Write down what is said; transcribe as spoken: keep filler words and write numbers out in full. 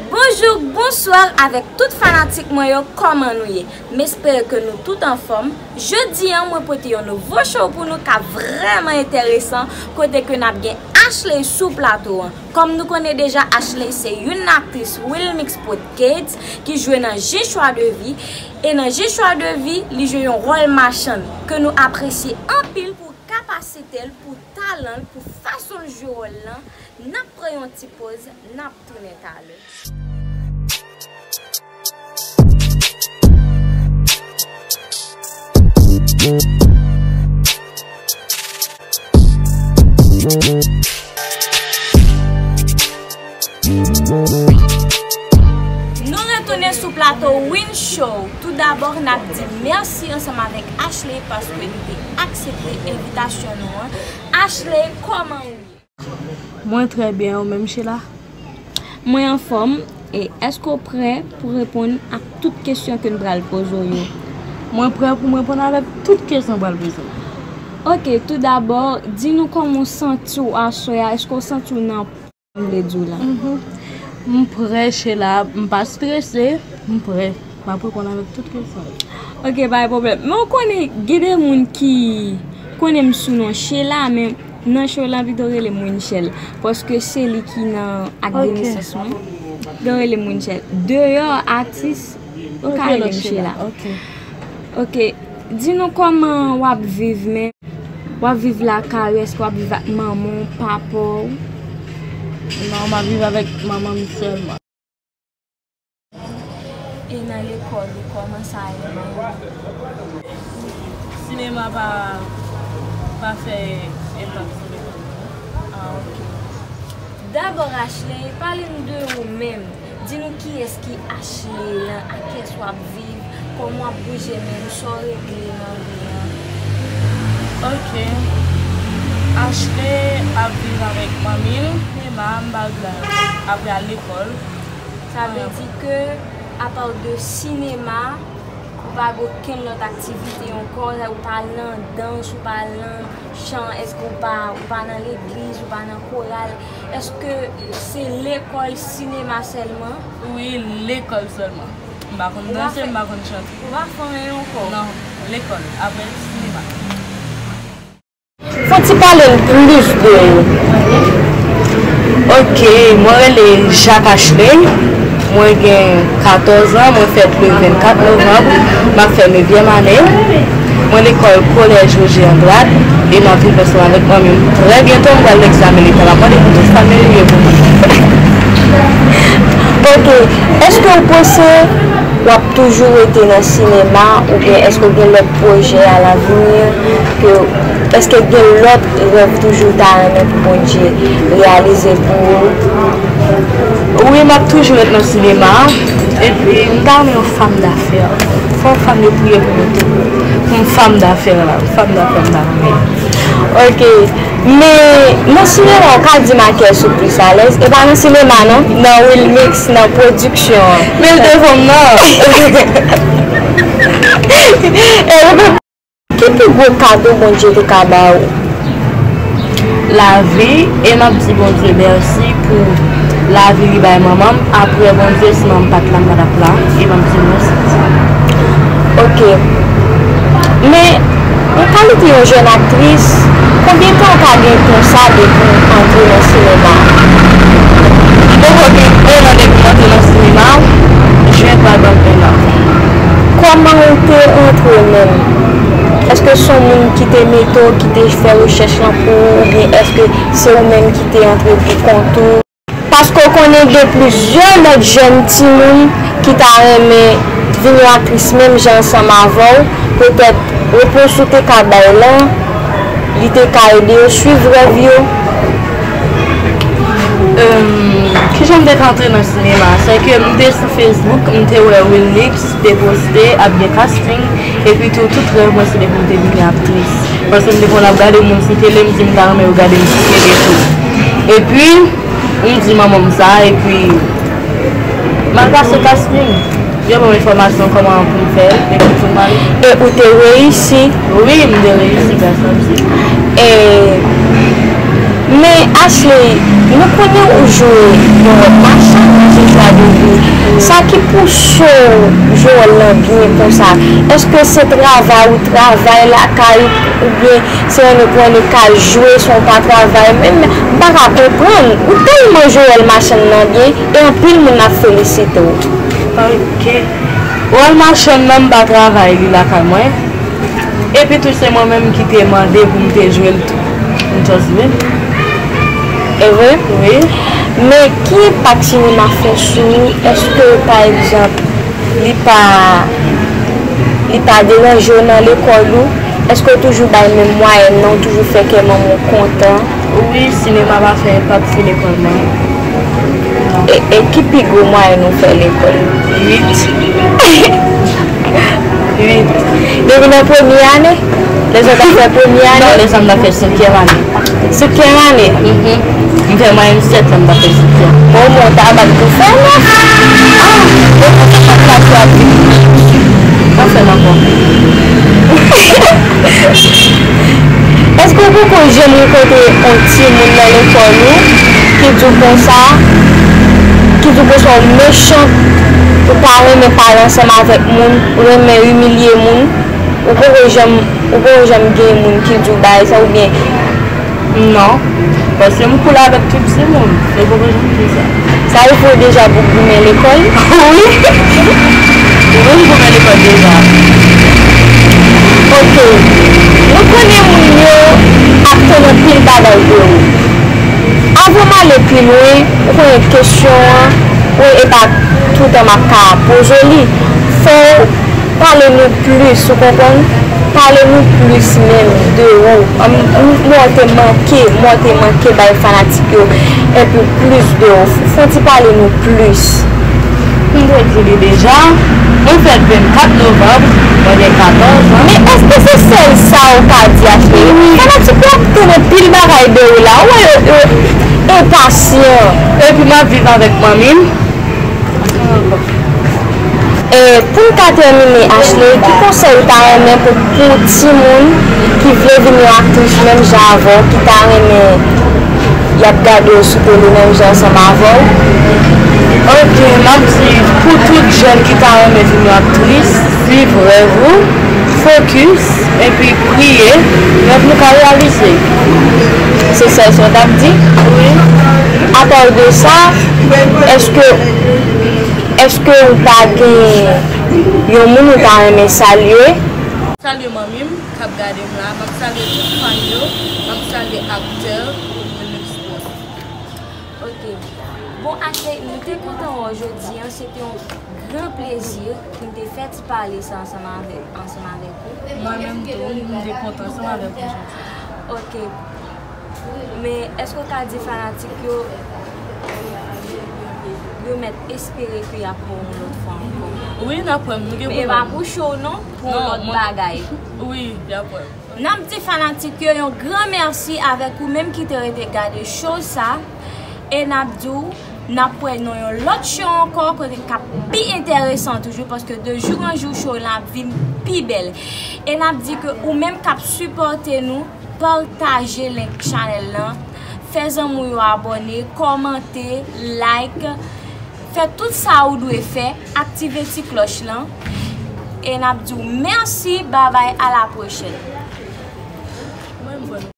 Bonjou, bonswa avèk tout fanatik mwen yo, kòman nou ye? M espere ke nou tout anfòm. Jodi a, mwen pote yon nouvo show pou nou k ap vrèman enteresan, kote ke n ap gen Ashley sou plato an. Kòm nou konnen deja, Ashley se youn nan aktris Wilmix Podkids ki jwe nan Je choix de vie. E nan Je choix de vie, li jwe yon wòl machann ke nou apresye anpil pou kapasite l, pou talan l, pou fason l jwe wòl lan. N ap pran yon ti poz, n ap tounen talè. Nou retounen sou plato Win Show. Toudabò, n ap di mèsi ansanm avèk Ashley paske li te aksepte envitasyon nou an. Ashley, kòman ou ye? Mwen trè byen, ou menm, Sheila? Mwen anfòm. E èske w prè pou reponn ak tout kesyon ke n pral poze w yo? Mwen prè pou m reponn avèk tout kesyon w pral poze m. Oke, toudabò, di nou kòman w santi w aswè a. Èske w santi w nan pòm, vle di w la? Mhm. M prè, Sheila, m pa strese, m prè. M ap reponn avèk tout kesyon yo. Oke, pa gen pwoblèm. Men w konnen, gen de moun ki konnen m sou non Sheila, men nan show la, pito rele m Winchelle. Paske se li ki nan ak de nesans mwen. Pito rele m Winchelle. Deyò atis, ou ka rele m Sheila. Oke. Oke. Di nou kòman w ap viv, men w ap viv lakay ou, èske w ap viv ak manman w, papa w? Non, m ap viv avèk manman m sèlman. E nan lekòl ou, kòman sa ye menm? Sinema pa, pa fè enpak sou lekòl mwen. Ah, oke. Dabò, Ashley, pale m de ou menm. Di nou kiyès ki Ashley lan, ak kiyès w ap viv, kòman w ap bouje menm, sa w regle nan vi an. Oke. Ashley ap viv avèk manmi l, Nema, m pa vle apre al lekòl. Sa vle di ke, apa de sinema, ou pa gen okenn lòt aktivite ankò, ou pa nan dans, ou pa nan chan, èske ou pa, ou pa nan legliz, ou pa nan koral? Èske se lekòl, sinema sèlman? Wi, lekòl sèlman. M pa konn danse, m pa konn chante. Ou pa fè anyen ankò? Non, lekòl, apre sinema. Fò w ti pale m plis de ou. Oke, mwen rele Jacques Ashley. Mwen gen katòz an, mwen fèt le vennkat novanm. M ap fè nevyèm ane. Mwen lekòl Kolèj Roger Andrade e m ap viv ansanm avèk manmi m. Trè byento, m pral egzamen leta. M ap mande pou tout fanmi m priye pou mwen. Oke, èske w panse w ap toujou rete nan sinema oubyen èske w gen lòt pwojè alavni ke, èske gen lòt rèv toujou w ta renmen pou Bondye reyalize pou ou? Wi, m ap toujou ret nan sinema. Epi, m ta renmen yon fanm dafè. Fò fanm yo priye pou mwen tou. Pou m fanm dafè la. Fanm dafè m ta renmen. Oke. Men, nan sinema, ou ka di m ak kiyès ou plis alèz? E pa nan sinema, non. Nan Wilmix, nan pwodiksyon an. Men l te fanm nan. E, Ki pi gwo kado Bondye te ka ba ou? Lavi, e m ap di Bondye mèsi pou lavi li bay manman m. Apre Bondye, si manman m pa t la, m pa t ap la, e m ap di l mèsi. Oke. Men, an kalite yon jèn aktris, konbyen tan ou ka gen konsa depi w antre nan sinema? M poko gen en an depi m antre nan sinema, jen pral ban m en an. Kòman ou te antre menm? Èske se yon moun ki te mete w, ki te fè rechèch lan pou ou, oubyen èske se ou menm ki te antre pou kont ou? Paske w konnen gen plizyè lòt jèn timoun ki ta renmen vin yon aktris menm jan ansanm avè w, petèt repons ou te ka bay lan, li te ka ede yo swiv rèv yo. Em, kijan m te ka antre nan sinema? Sèke m te sou Facebook, m te wè Wilmix te poste ap gen casting, epi tou, tout rèv mwen se te pou m te vin aktris. Paske m te konn ap gade moun sou tele, m di m ta renmen yo gade m sou tele tou. Epi, m di manman m sa, epi m al pase casting. Yo ban m enfòmasyon kòman pou m fè l, epi pou m ale. E ou te reyisi? Wi, m te reyisi, gras a Dye. E, men Ashley, nou konnen ou jwe yon wòl machann nan Je choix de vie. Show Joel lan byen konsa? Èske se travay ou travay lakay ou, oubyen se annik ou annik ka jwe san w pa travay? Men m pa ka konprann. Ou tèlman Joel Machann nan byen, e anpil moun ap felisite w. Ok. Joel Machann nan, m pa travay li lakay mwen. Epi tou, se mwen menm ki te mande pou m te jwe l tou. M just vin. E vre? Wi. Men ki enpak sinema fè sou ou? Èske, pa egzanp, li pa, li pa deranje w nan lekòl ou? Èske w toujou bay menm mwayèn nan, w toujou fè kè manman w kontan? Wi, sinema pa fè enpak sou lekòl mwen. E, e ki pi gwo mwayèn ou fè lekòl? Uit. Uit. Depi nan premye ane? Lèzòt ap fè premye ane? Non, lèzòt ap fè senkyèm ane. Senkyèm ane? Mhm. M fè mwayèn sèt lè m t ap fè senkyèm. Bon, men w ta bat pou fè nèf. Ah! Bon, men sa pa t la sou ap vin. Pa fè l ankò. Èske w poko janm rankontre yon timoun nan lekòl ou ki di w konsa, ki di w konsa w mechan, ou pa renmen pale ansanm avèk moun, ou renmen imilye moun, ou poko janm, ou poko janm gen moun ki di w bagay sa oubyen? Non, paske m cool avèk tout timoun, e poko janm di sa. Sa rive w deja pou goumen lekòl? Wi. Wi, m goumen lekòl deja. Ok. Nou konnen moun yo ap tann anpil bagay de ou. Avan m ale pi lwen, ou konnen kesyon an, wi, e pa toutan m ap ka poze li. Fò w pale nou plis, ou konprann? Pale nou plis menm de ou. An, m, m, mwen te manke, mwen te manke bay fanatik yo enpe plis de ou. Fò w ti pale nou plis. M te di li deja, mwen fèt vennkat novanm, mwen gen katòz an. Men èske se sèl sa ou ka di a, cheri? Fanatik yo ap tann anpil bagay de ou la. Ou wè yo, yo enpasyan. Epi m ap viv avèk manmi m. E, pou n ka tèmine, Ashley, ki konsèy ou ta renmen pou, pou timoun ki vle vin yon aktris menm jan avè w, ki ta renmen y ap gade w sou tele menm jan ansanm avè w? Ok, m ap di pou tout jèn ki ta renmen vin yon aktris, swiv rèv ou, fokis, epi priye, rèv nou ka reyalize. Se sèl sa w t ap di? Wi. Apa de sa, èske Èske ou pa gen yon moun ou ta renmen salye? Salye manmi m k ap gade m la, m ap salye tout fan yo, m ap salye aktè Wilnux Prince. Ok. Bon, Ashley, nou te kontan wè w jodi a. Se te yon gran plezi pou n te fè ti pale sa ansanm avè, ansanm avèk ou. Mwen menm tou, m te kontan ansanm avèk ou jodi a. Ok. Men, èske w ka di fanatik yo, yo mèt espere ke y ap wè w yon lòt fwa ankò? Wi, n ap wè m. Nou gen... Men e pa pou show non, pou yon lòt bagay. Wi, y ap wè m. N ap di fanatik yo yon gran mèsi avèk ou menm ki te rete gade show sa. E n ap di w, n ap wè nan yon lòt show ankò kote k ap pi enteresan toujou, paske de jour en jour show la ap vin pi bèl. E n ap di ke ou menm k ap sipòte nou, pataje link chanèl lan, fè zanmi w yo abòne, kòmante, like, fè tout sa ou dwe fè, aktive ti klòch lan. E n ap di w mèsi, babay, a la pwochèn.